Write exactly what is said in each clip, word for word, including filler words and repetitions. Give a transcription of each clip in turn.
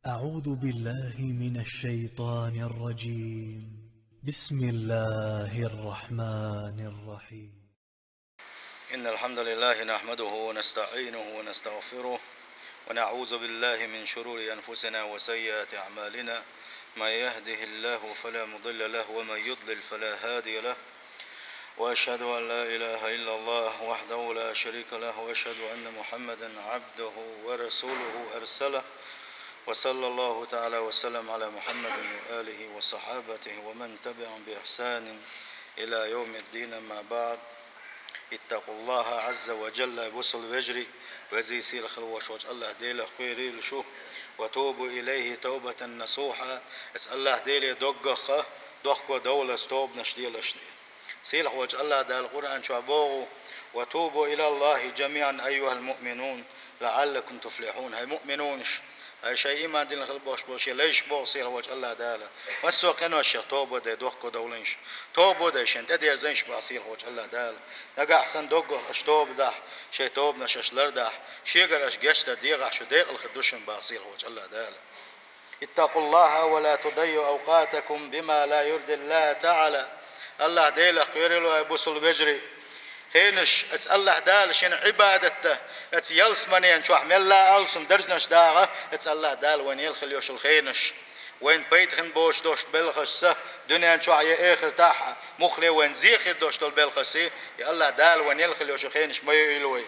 أعوذ بالله من الشيطان الرجيم. بسم الله الرحمن الرحيم. إن الحمد لله نحمده ونستعينه ونستغفره، ونعوذ بالله من شرور أنفسنا وسيئات أعمالنا. من يهده الله فلا مضل له، ومن يضلل فلا هادي له. وأشهد أن لا إله إلا الله وحده لا شريك له، وأشهد أن محمدا عبده ورسوله أرسله، وصلى الله تعالى وسلم على محمد وآله وصحابته ومن تبعهم بإحسان إلى يوم الدين، أما بعد. اتقوا الله عز وجل, бусалба вежарий, везий, сийлахь хила волчу Аллахь Делах кхерийла шу, وتوبوا إليه توبة نصوحا, оцу Аллахь Деле доггах, дохко довлаза тобанаш делашна. Сийлахь волчу Аллахь Дала Къуръан чохь боху: وتوبوا إلى الله جميعا أيها المؤمنون لعلكم تفلحون. ХӀай муъминунаш, хӀай шайн ийман дина хила болуш болу шен лайш, боху сийлахь волчу Аллахь Дала, массо а къиношех тоба де, дохко довлийша, тоба де, шен тӀедерзийша, боху сийлахь волчу Аллахь Дала. Нагахь санна доггах аша тоба дахь, шайн тобанаш аша лардахь, шегара аша гечдар дехахь, шу декъала хир ду шуна, боху сийлахь волчу Аллахь Дала. اتقوا الله ولا تضيعوا أوقاتكم بما لا يرضي الله تعالى. Аллахь Делах кхерийла, хӀай бусалба вежарий. Хенаш, оцу Аллахь Дала шена Ӏибадат дан, оцу ялсаманен чохь мелла а алсам даржанаш даха, оцу Аллахь Дала вайна елла хила йолуш йолу хенаш. Вайна пайда хин боцуш долуш белхашца, дуьнен чохь я эхартахь, муххале вайна зен хир долуш долу белхашца, я Аллахь Дала вайна елла хила йолуш йолу хенаш ма йойла вай.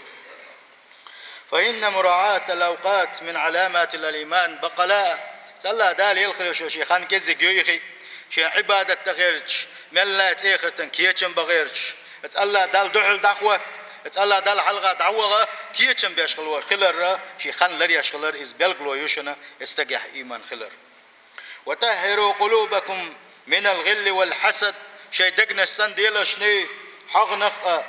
فإن مراعاة الأوقات من علامات الإيمان. Баккъала а, оцу Аллахь Дала елла хила йолуш йолу шен хан кӀеззиг йойхи, шен Ӏибадат дан гӀерташ, мелла а оцу эхартан кечам бан гӀерташ, оцу Аллахь Далла дуьхьал дӀахӀотта, оцу Аллахь Далла хьалха дӀаваха, кечам беш хила вай хиларра, шен хан ларъеш хиларра, иза билгало ю шуна оцу стагехь ийман хилар. وطهروا قلوبكم من الغل والحسد. Шайн дегнаш санделашний, хьагӀнах а,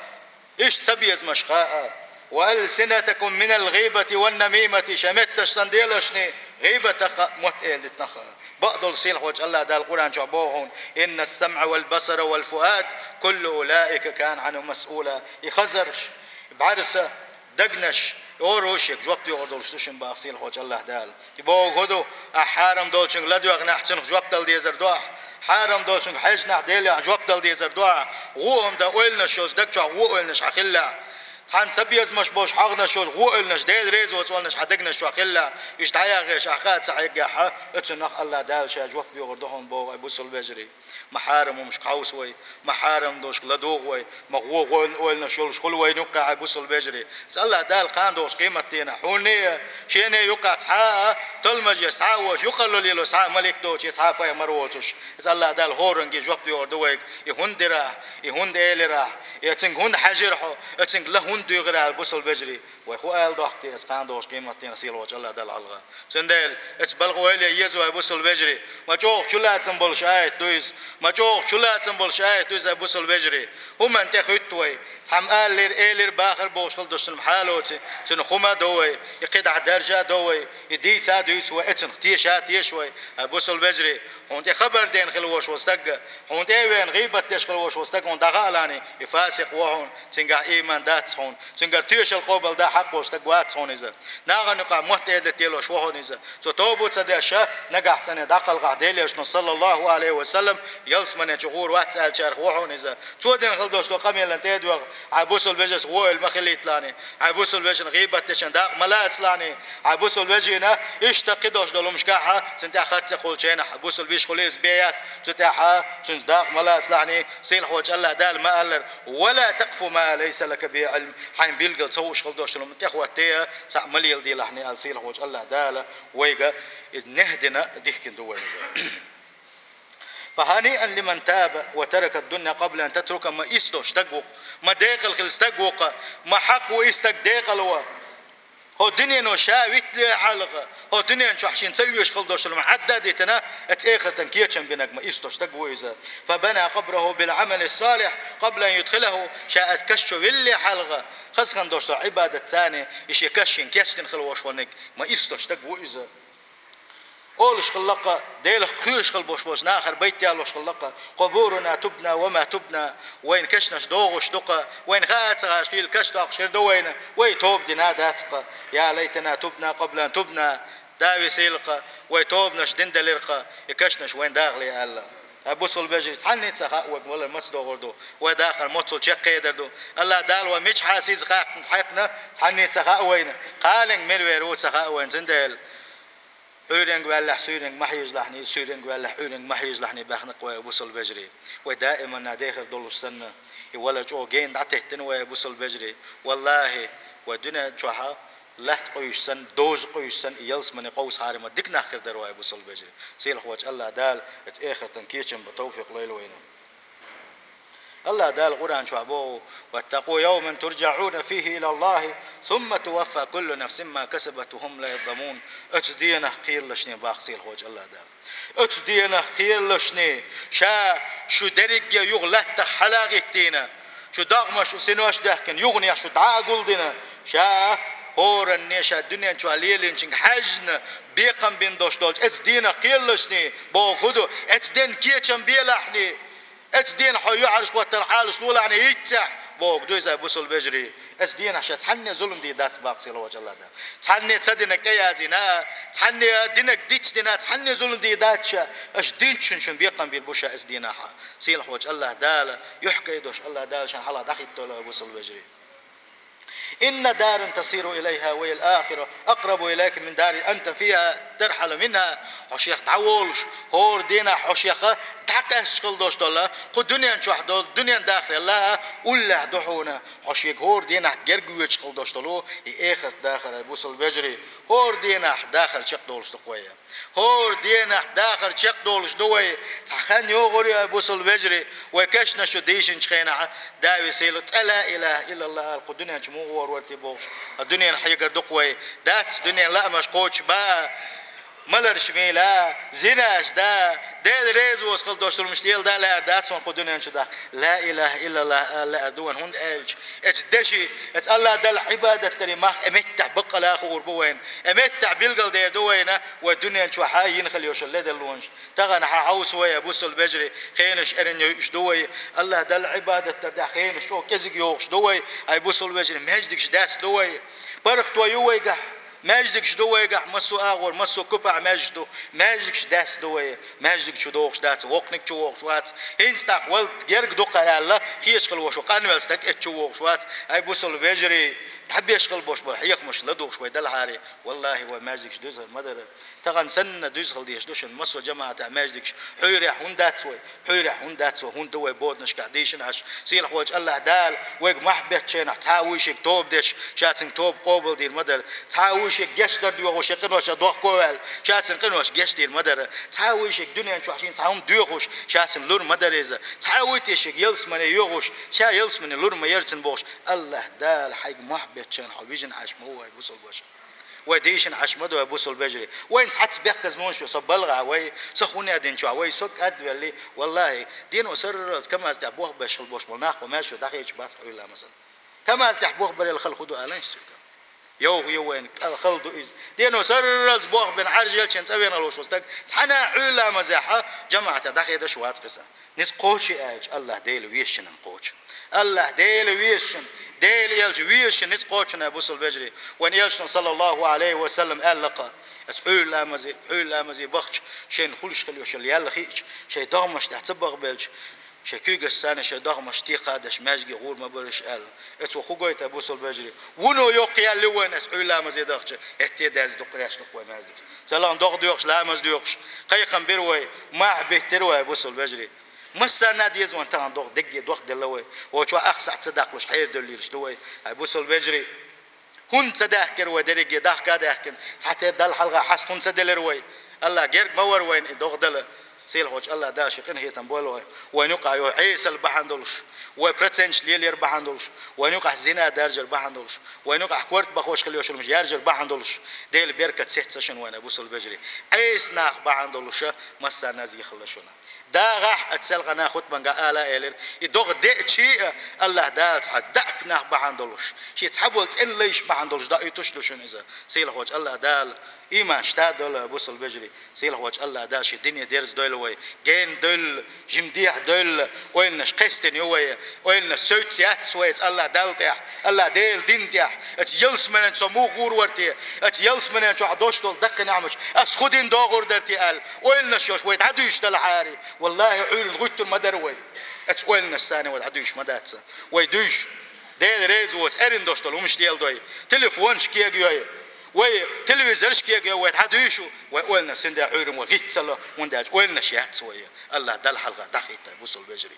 иштта цабезамашха а. وألسنتكم من الغيبة والنميمة. Шайн метташ санделашний, гӀийбатах а, мотт-эладитанах а. Бакъдолу сийлахь волчу Аллахь Дала Къуръан чохь боху хьуна: إن السمع والبصر والفؤاد كل أولئك كان عنه مسؤولا. И хазарш, и бӀаьрса, дегнаш, и оруш шега жоп доьхур долуш ду шуна, боху сийлахь волчу Аллахь Дала. И боху хӀун ду: ахь хьарам долчуьнга ладоьгӀнехь, цунах жоп дала дезар ду ахь. Хьарам долчуьнга хьаьжнехь, Делехь, жоп дала дезар ду ахь. ГӀо хӀума дан ойланаш йолчу даг чохь гӀо ойланаш хьан хиллехь, цхьана цабезамаш болуш, хьагӀнаш йолуш гӀо ойланаш, Дела реза воцу ойланаш хьан дегнаш чохь хиллехь, уьш дӀаяхьеш ахь хаа ца хьеггехь, оцунах Аллахь Дала ша жоп доьхур ду хьуна, боху, хӀай бусалба вежарий. Ма хьарам хӀумнашка хьовса вай, ма хьарам долушка ладугӀу вай, ма гӀо ойланаш йолуш хуьлу вайна юккъехь, хӀай бусалба вежарий. Иза Аллахь Дала кхана догӀучу къематдийнахь хьуна а, шена а юккъехь цхьа а, талмаже цхьа а воцуш, юкъарло лело цхьа а малик доцуш, я цхьа а пайхамар воцуш, иза Аллахь Дала хӀоранге жоп доьхур ду вайга: и хӀунда дира ахь, и хӀунда элира ахь, и оцуьнга хӀунда хьаьжира хьо, оцуьнга ла хӀунда дуьйгӀира, хӀай бусалба вежарий. Вай хӀун ала дохку те иза кхана догӀучу къематдийнахь сийлахь волчу Аллахь Далла хьалха? Цундела оцу балха ойла е еза вай, бусалба вежарий. Ма чӀогӀа чулацам болуш аят ду иза. Ма чӀогӀа чулацам болуш аят ду иза, хӀай бусалба вежарий. ХӀуманна тӀе хуьтту вай. Цхьамма алалира, элира, бахара бохуш хила долуш цуьнан хьало ца, цуьнан хӀума а до вай, и кхидӀа даржа а до вай, и дийца а дуьйцу вай, оцунах теша а теша вай, хӀай бусалба вежарий. Хьуна тӀе хабар дена хила волуш волу стаг, хьуна тӀе а веана гӀийбат деш хила волуш волу стаг хьуна дӀахаалахь, и фасикъ ву хьуна, цуьнгахь ийман дац хьуна, цуьнгара тоьшалла къобалдан хьакъ волу стаг вац хьуна иза. Нахана юкъахь мотт-эладита лелош ву хьуна иза. Цо тоба ца деш, нагахь санна дӀакхалхахь, Делан Элчано, саллаллаху Ӏалайхи ва саллам, ялсамане чу гӀур вац аьллачарах ву хьуна иза. Цо дина хила долуш долу къамелана тӀе а доьгӀна, хӀай бусалба вежарий, гӀо ойла ма хилийталахь, хӀай бусалба вежарий, гӀийбат дечун дакъа ма лацалахь, хӀай бусалба вежарий, иштта кхидолуш долу хӀумнашкахь, цунна тӀехь харц а кхуллучу хенахь, хӀай бусалба вежарий, хила иза бен яц, цу тӀехь цуьнца дакъа ма лацалахь, сийлахь волчу Аллахь Дала ма аллара: ولا تقف ما ليس لك به علم. Хьайна билггал ца хууш хила долуш долу хӀума тӀехӀотта, цхьаъ ма леладелахь, аьлла, сийлахь волчу Аллахь Дала вайга иза нехь дина дихкина ду вайна иза. فهنيئا لمن تاب وترك الدنيا قبل أن تتركه. Ма исс долуш стаг ву-кх, ма декъала хилла стаг ву-кх, ма хьакъ ву и стаг декъала ван. ХӀокху дуьнено ша виттале хьалха, хӀокху дуьнен чохь шен ца оьшуш хила долуш долу хӀума Ӏадда а дитина, оцу эхартан кечам бинарг ма исс долуш стаг ву иза. فبنى قبره بالعمل الصالح قبل أن يدخله. Ша оцу каш чу виллале хьалха, хаза хинна долуш долу Ӏибадатца и шен каш шена кечдина хила волуш верг ма исс долуш стаг ву иза. Олуш хилла-кх, Делах кхоьруш хила болуш болчу нахера байт ялош хилла-кх: قبورنا تبنى وما تبنى. Вайн кешнаш догӀуш ду-кх, вайна хаа а ца хаьа, хийла каш доккхуш хир ду вайна, вай тоба дина а дац-кх. يا ليتنا تبنا قبل أن تبنى. Да весийла-кх, Вай тобанаш дина делира-кх, и кешнаш вайна дахале аьлла. Ай бусалба вежарий, цхьанне ца хаьа вайга валар маца догӀур ду, вай дахар моццул чекхдер ду. АллахӀ Дала вай мичахьа сийсаза хьаькхна, цхьанне ца хаьа вайна. Кхалинга мила вер ву ца хаьа вайна, цундела. Ӏуьйренга ваьллехь суьйренга ма хьежалахь, суьйренга ваьллехь Ӏуьйренга ма хьежалахь баьхнакх вай, бусалба вежарий. Вай даиманна дехар долуш санна, и вала чӀогӀа гена дӀатеттина вай, бусалба вежарий. ВаллахӀи, вай дуьнен чохь латта къуьйсуш санна, доза къуьйсуш санна, и ялсамане къовсахьара ма дика нах хир дара вай, бусалба вежарий. Сийлахьволчу АллахӀ Дала оцу эхартан кечам бан товфикъ лойла вайна. АллахӀ Дала Къуръан чохь боху: «واتقوا يوما ترجعون فيه إلى الله ثم توفى كل نفس ما كسبت وهم لا يظلمون». Оцу денах кхералашне боху сийлахьволчу АллахӀ Дала. Оцу денах кхералашне, ша шу дерриге юха латтах хьала а гӀиттийна, шу догӀмаш, шу синош а даьхкина, юханехьа шу дӀа а гулдина, ша хӀоранне ша дуьнен чохь лелийначуьнга хьаьжжина, бекхам бина долуш долчу оцу денах кхералашне боху ду, оцу ден кечам белахьне. Оцу дийнахь хьо юьхьӀаьржа хӀоттар хьалаш лолахьне йиццехь, боху ду иза, бусалба вежарий. Оцу дийнахь ша цхьанне зулам дийр дац боху сийлахьволчу АллахӀ Дала. Цхьанне ца динарг кӀеззина, цхьанне динарг диц дина, цхьанне зулам дийр дац ша. Аша динчун шун бекхам бийр бу ша оцу дийнахь. Сийлахьволчу АллахӀ Дала, юьхькайдош АллахӀ Дала шайн хьалха дӀахӀиттойла, бусалба вежарий. «إن دارا تسير إليها هي الآخرة أقرب إليك من دار أنت فيها ترحل منها». Хьо шех дӀаволуш, хӀора дийнахь хьо шех дӀакъаьсташ хила долуш долу, кху дуьнен чохь долу, дуьнен дахаралла уллехь ду хьуна. Хьо шега хӀора дийнахь герга воьдуш хила долуш долу и эхарт дахар, ай бусалба вежарий. ХӀора дийнахь дахар чекхдолуш ду-кх вай. ХӀора дийнахь дахар чекхдолуш ду вай. Цхьа хан йогӀур ю, ай бусалба вежарий, вай кешнаш чу дийшинчу хенахь, Дала висийла, цкъа ла илаха иллаллах ала кху дуьнен чу муха гӀор вара те бохуш, а дуьненан хьегар ду-кх вай. Дац дуьненан лаамаш кхочуш бан, маларш мийла, зинаш дан, Дела реза воцу хила долуш зуламаш леладан лаьар дац вайн кху дуьнен чу дахка. Ла илаха иллаллах ала лаьар ду вайн, хӀунда аьлча оцу деши, оцу АллахӀ Далла Ӏибадат даре мах а меттехь баккъала а хуур бу вайна, а меттехь билгалдер ду вайна, вай дуьнен чохь хьан йина хила йолуш йолу ледарлонаш. Тахана хьан хьовса вай, ай бусалба вежарий, хенаш эрна йойуш ду вай, АллахӀ Далла Ӏибадат дар тӀехь хенаш чӀогӀа кӀезиг йогӀуш ду вай, ай бусалба вежарий, маьждигаш даьсса ду вай. ПаргӀато ю вайгахь, маьждигаш ду вайгахь, массо а агӀор, массо а купахь маьждигаш ду, маьждигаш даьсса ду вай, маьждиг чу догӀуш дац, воккханиг чу вогӀуш вац, хӀинца тӀаккха валла герга ду-кх ара аьлла, хеташ хила волуш ву, къанвелла стаг эцчу вогӀуш вац, ай бусалба вежарий, дӀабеш хила болуш болу хьехамаш ладугӀуш вай делахьара, валлахӀи, вай маьждигаш дуьзна ма дара. Тахана санна дуьзна хила дезаш ду шуна массо а жамаӀатехь маьждигаш. Хьуьйрехь хӀунда дац вай? Хьуьйрехь хӀунда дац вай? ХӀунда ду вай боданашкахь дийшина Ӏаш? Сийлахьволчу АллахӀ Дала вайга мохь беттачу хенахь цхьа а вуй шега тоба деш, ша цуьнга тоба къобалдийр ма дара. Цхьа а вуй шега гечдар доьхуш, шен къинош ша дохко а ваьлла, ша цуьнан къинош гечдийр ма дара. Цхьа а вуй шега дуьнен чохь шена цхьа хӀума доьхуш, ша цуьнан лур ма дара иза. Цхьа а вуй те шега ялсамане йогӀуш, ша ялсамане лур ма яра цуьнан бохуш, АллахӀ Дала хьайга мохь беттачу хенахь хьо вижина Ӏаш ма ву вай, бусалба ваша. Вай дийшина Ӏаш ма ду, ай бусалба вежарий. Вайна цхьацца бехказлонаш ю, со балгӀа вай, со хӀун а динчохь вай, со кӀадвелли, валлахӀи, дено сарралц КамАЗ тӀехь бохбеш хила болуш болу нах кху маьждиг чу дӀахедаш бац кху Ӏуьйрламазан. КамАЗ тӀехь бохбарел хала хӀун ду алан суьга? Йовха ю вайна, кӀал хала ду иза. Дено сарралц бохбина, Ӏаьржачу цӀа веана волуш волу стаг цхьана а Ӏуьйрламазехь жамаӀатехь дӀахедаш вац иза. Ницкъ кхочу аьлча, АллахӀ Дела везачунна кхочу. АллахӀ Дела везачунна, Дела элча везачунна ницкъ кхочу, ай бусалба вежарий. Вайн элчано, саллаллахӀу Ӏалайхи ва саллам, аьлла-кх: «Аса Ӏуьйрламазе, Ӏуьйрламазе бахча, шайна хуьлуш хила йолуш йолу ял хиъча, шайн догӀмаш тӀехь ца бахбелча, шайн куьйгаш санна шайн догӀмаш тӀехь кхадаш маьждиге гӀур ма бараш», аьлла. Эцо хӀун гойту, ай бусалба вежарий? Вуно йоккха ял ю вайна аса Ӏуьйрламазе дахча, хӀетте а даьзза дукха деш ду-кх вай маьждиг. Ца лаахь догӀа доьхуш, ламаз доьхуш, кхайкхам бира вай, мохь биттира вай, ай бусалба вежарий. Массарна а деза вайн тахана догӀа, дегге дохделла вай. Вочу ах сахьт ца даккхалуш хьерадевллийраш ду вай, ай бусалба вежарий. ХӀунда ца даьхкира вай дерриге, дахка а даьхкина, цхьатерра Далла хьалха хьаста хӀунда ца делира вай? АллахӀ герга ма вара вайна и догӀа дала. Сийлахьволчу АллахӀ Дала шен къинхетам бойла вай. Вайна юкъахь йолу Ӏесалла бахьана долуш, вай проценташ лелаяр бахьана долуш, вайна юкъахь зина даржар бахьана долуш, вайна юкъахь корта бахош хила йолуш хӀумаш яржар бахьана долуш, Дела беркат сецна шуна вайна, ай бусалба вежарий. Ӏеса нах бахьана долуша массарна а зе хилла шуна. дагӀахь, а цаьлгӀана хутбанга ала элира, и догӀа деъча а, АллахӀ Дала цхьа даьӀахк нах бахьана долуш, шен цхьаболу цӀена лайш бахьана долуш даийтуш ду шуна иза. Сийлахьчу АллахӀ Дала иман шта а долу, бусалба вежарий, сийлахьчу АллахӀ Дала шен дине дерза дойла вай, гена дойла, жимдехьа дойла, ойланаш кхестина ю вай, ойланаш севццац вай цу АллахӀ Далла тӀехь, АллахӀ Делан дин тӀехь, оцу ялсаманин цо муха гӀур вара те, оцу ялсаманин чохь долуш долу даккхий неӀматаш, ас хӀун дина догӀур дара те аьлла, ойланаш йолуш вай дӀадуьйшуш делахьара, валлахӀи, Ӏуьйранна гӀуьттур ма дара вай. Оцу ойланаш санна вай дӀадуьйшуш ма дац. Вай дуьйш, Дела реза воцу, эрна долуш долу хӀуманаш леладой, телефонаш кегайой, вай телевизорш кегайой, вай дӀадуьйшу, вай ойланаш синде Ӏуьйранна вай гӀитталуш, хӀунда аьлча ойланаш яц вай, АллахӀ Далла хьалха дӀахӀитта, бусалба вежарий.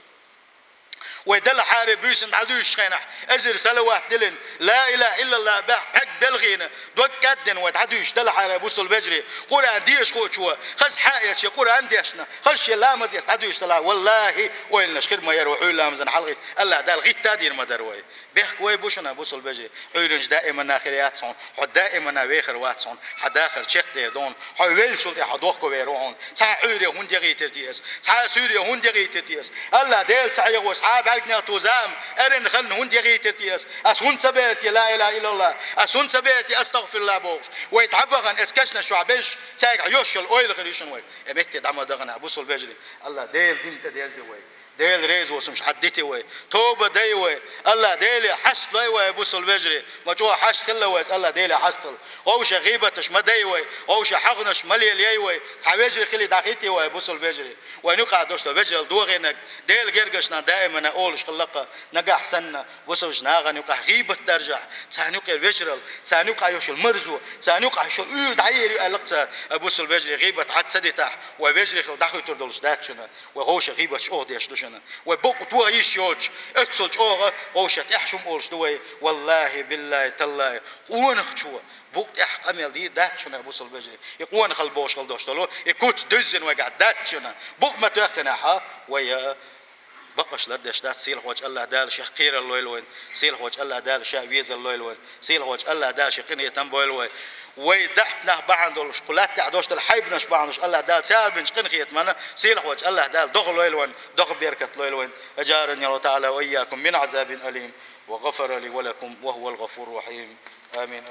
Вай делахьара буьйсанна дӀадуьйшучу хенахь, эзар салават диллина, ла илахӀа иллаллахӀ боху пхьегг белхийна, дог кӀаддина вай дӀадуьйшуш делахьара, бусалба вежарий, Къуръан деша хуучо, хаза хьаэцча Къуръан дешна, хаза шен ламаз эцна дӀадуьйшуш делахь, валлахӀи, ойланаш хир ма яра вай Ӏуьйра ламазана хьалха гӀитта, АллахӀ Дала гӀитта а дийр ма дара вай. Бехк вай бу шуна, бусалба вежарий, Ӏуьйранна даимана хир яц хьуна, хьо даимана вехар вац хьуна, хьан дахар чекхдер ду хьуна, хьо веллачул тӀаьхьа хьо дохко вер ву хьуна. Цхьа а Ӏуьйре хӀунда яхийтира те ас? Цхьа а суьйре хӀунда яхийтира те ас? АллахӀ Дела ца хьегӀо, цхьа а бӀаьргнех тузам, эрна ханна хӀунда яхийтира те ас? Ас хӀунда ца бер те ла илахӀа иллаллахӀ? Ас хӀунда ца бер те астагӀфируллахӀ бохуш? Вай дӀабахана, эцу кешнаш чохь безаш, цаьргахь йош йолу ойла хир ю шуна вай. Э, метте дӀа ма дахана, бусалба вежарий, АллахӀ Делан дин тӀе дерза вай. Дела реза воцурш хьаддити вай. Тоба дай вай. АллахӀ Деле хьаст лой вай, бусалба вежарий. Ма чӀогӀа хьашт хилла вай, АллахӀ Деле хьаст хила. Вовшийн гӀийбаташ ма дай вай. Вовшийн хьагӀнаш ма лелай вай. Цхьа вежарий хилий дӀахӀитти вай, бусалба вежарий. Вайн юкъахь долуш долу вежаралла догӀийнарг, Делан гергарчу нахана даимана олуш хилла-кх, нагахь санна, бусалба нахана юкъахь гӀийбат даржахь, царна юкъера вежаралла, царна юкъахь йолуш йолу марзо, царна юкъахь йолуш йолу уьйр дӀаер ю аьлла-кх цара, бусалба вежарий, гӀийбат хьа ца дитахь, вай вежарий хила дӀахуьйтур долуш дац шуна. Вай вовшийн гӀийбаташ чӀогӀа деш ду шуна. Вай букъ тоха йиш йоцуш, оццул чӀогӀа вовшийн тӀаьхьа шума олуш ду вай. ВаллахӀи, биллахӀи, таллахӀи, къонахчо букъ тӀехь къамел дийр дац шуна, бусалба вежарий. И къонахалла бохуш хила долуш долу, и куц дуьззина вайгахь дац шуна. Букъ ма тоьххинехь, вай, а, бакъаш лардеш дац. Сийлахьчу АллахӀ Дала шех кхерар лойла вайн. Сийлахьчу АллахӀ Дала ша везар лойла вайн. Сийлахьчу АллахӀ Дала шен къинхетам бойла вай. Вай даьӀахк нах бахьана долуш, кху латта тӀехь долуш долу хьайбанаш бахьана долуш, АллахӀ Дала цара бинчу къинхетамна, сийлахьчу АллахӀ Дала дохлойла вайн, доху беркат лойла вайн. أجارني الله تعالى وإياكم من عذاب أليم، وغفر لي ولكم، وهو الغفور الرحيم. آمين.